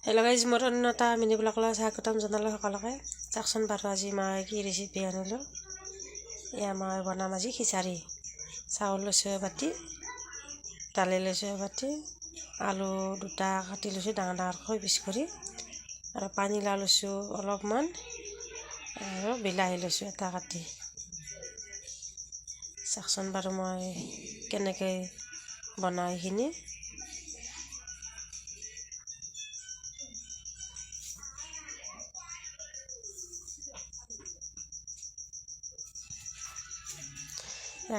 Hello' guys, মোৰ অন্য এটা মিনি ব্লগলৈ স্বাগতম জনালোঁ সকলোকে। চাওকচোন বাৰু, আজি মই কি ৰেচিপি আনিলোঁ। এয়া মই বনাম আজি খিচাৰি। চাউল লৈছোঁ এবাতি, দালি লৈছোঁ এবাতি, আলু দুটা কাটি লৈছোঁ ডাঙৰ ডাঙৰকৈ পিচ কৰি, আৰু পানীলাও লৈছোঁ অলপমান, আৰু বিলাহী লৈছোঁ এটা কাটি। চাওকচোন বাৰু মই কেনেকৈ বনাওঁ এইখিনি।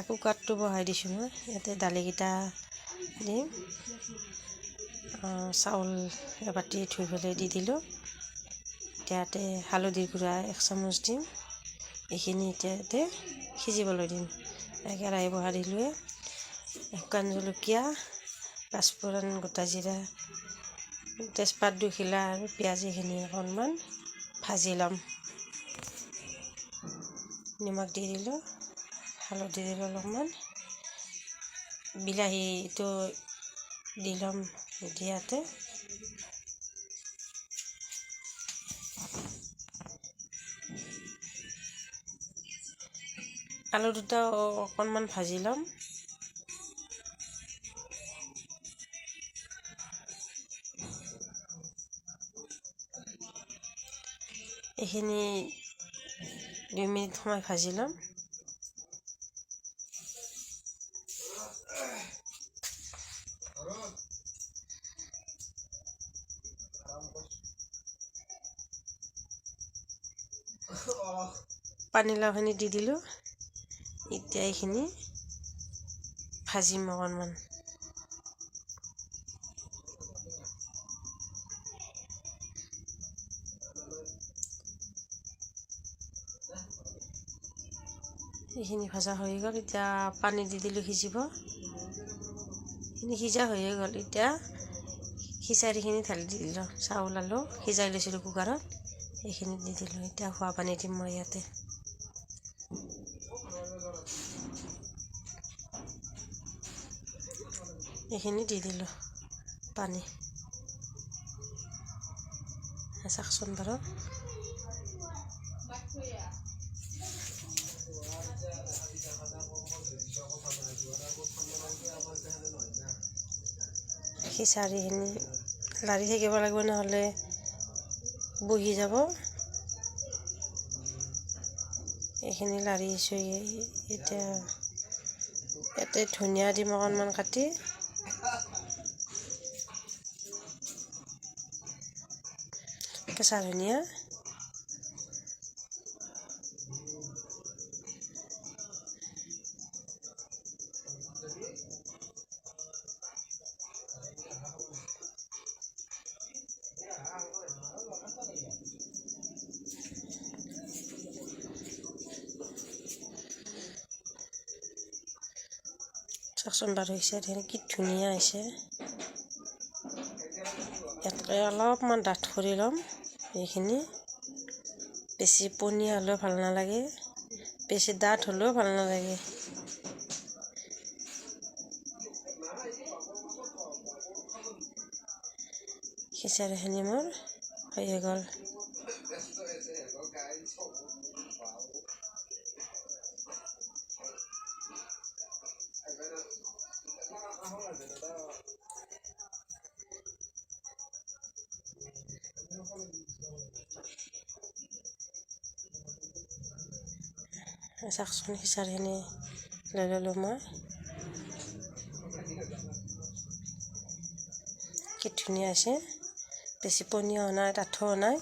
কুকাৰটো বহাই দিছোঁ মই। ইয়াতে দালিকেইটা দিম, চাউল এবাতি ধুই পেলাই দি দিলোঁ। এতিয়া ইয়াতে হালধিৰ গুড়া 1 চামুচ দিম। এইখিনি এতিয়া ইয়াতে সিজিবলৈ দিম। কেৰাহী বহাই দিলোঁৱে। শুকান জলকীয়া, পাঁচফোৰণ, গোটা জিৰা, তেজপাত 2 খিলা আৰু পিঁয়াজ এইখিনি অকণমান ভাজি ল'ম। নিমখ দি দিলোঁ, হালধি দিলোঁ অলপমান, বিলাহীটো দি ল'ম দিয়াতে। আলু দুটাও অকণমান ভাজি ল'ম। এইখিনি 2 মিনিট সময় ভাজি ল'ম। পানীলাওখিনি দি দিলোঁ। এতিয়া এইখিনি ভাজিম অকণমান। এইখিনি ভাজা হৈ গ'ল। এতিয়া পানী দি দিলোঁ সিজিব। এইখিনি সিজা হৈয়ে গ'ল। এতিয়া খিচাৰিখিনি ঢালি দি দিলোঁ। চাউল আলু সিজাই লৈছিলোঁ কুকাৰত, এইখিনি দি দিলোঁ। এতিয়া খোৱা পানী দিম মই ইয়াতে। এইখিনি দি দিলোঁ পানী। চাওকচোন বাৰু। খিচাৰিখিনি লাৰি থাকিব লাগিব, নহ'লে বহি যাব। এইখিনি লাৰি আছোঁ। এতিয়া ইয়াতে ধনিয়া দিম অকণমান কাটি। কেঁচা ধনিয়া। চাওকচোন বাৰু, খিচাৰিখিনি কি ধুনীয়া হৈছে। ইয়াতকৈ অলপমান ডাঠ কৰি ল'ম এইখিনি। বেছি পনীয়া হ'লেও ভাল নালাগে, বেছি ডাঠ হ'লেও ভাল নালাগে। খিচাৰিখিনি মোৰ হৈয়ে গ'ল। চাওকচোন, খিচাৰিখিনি লৈ ল'লোঁ মই। কি ধুনীয়া হৈছে, বেছি পনীয়াও নাই, ডাঠো নাই।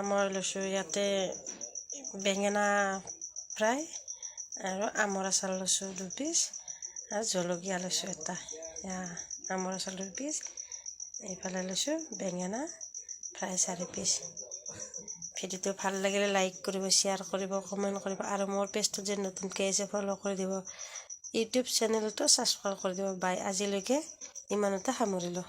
মই লৈছোঁ ইয়াতে বেঙেনা ফ্ৰাই আৰু আমৰ আচাৰ লৈছোঁ 2 পিচ আৰু জলকীয়া লৈছোঁ এটা। আমৰ আচাৰ 2 পিচ, এইফালে লৈছোঁ বেঙেনা ফ্ৰাই 4 পিচ। ভিডিঅ'টো ভাল লাগিলে লাইক কৰিব, শ্বেয়াৰ কৰিব, কমেণ্ট কৰিব আৰু মোৰ পেজটো যে নতুনকৈ আহিছে ফ'ল' কৰি দিব, ইউটিউব চেনেলটো ছাবস্ক্ৰাইব কৰি দিব। বাই, আজিলৈকে ইমানতে সামৰিলোঁ।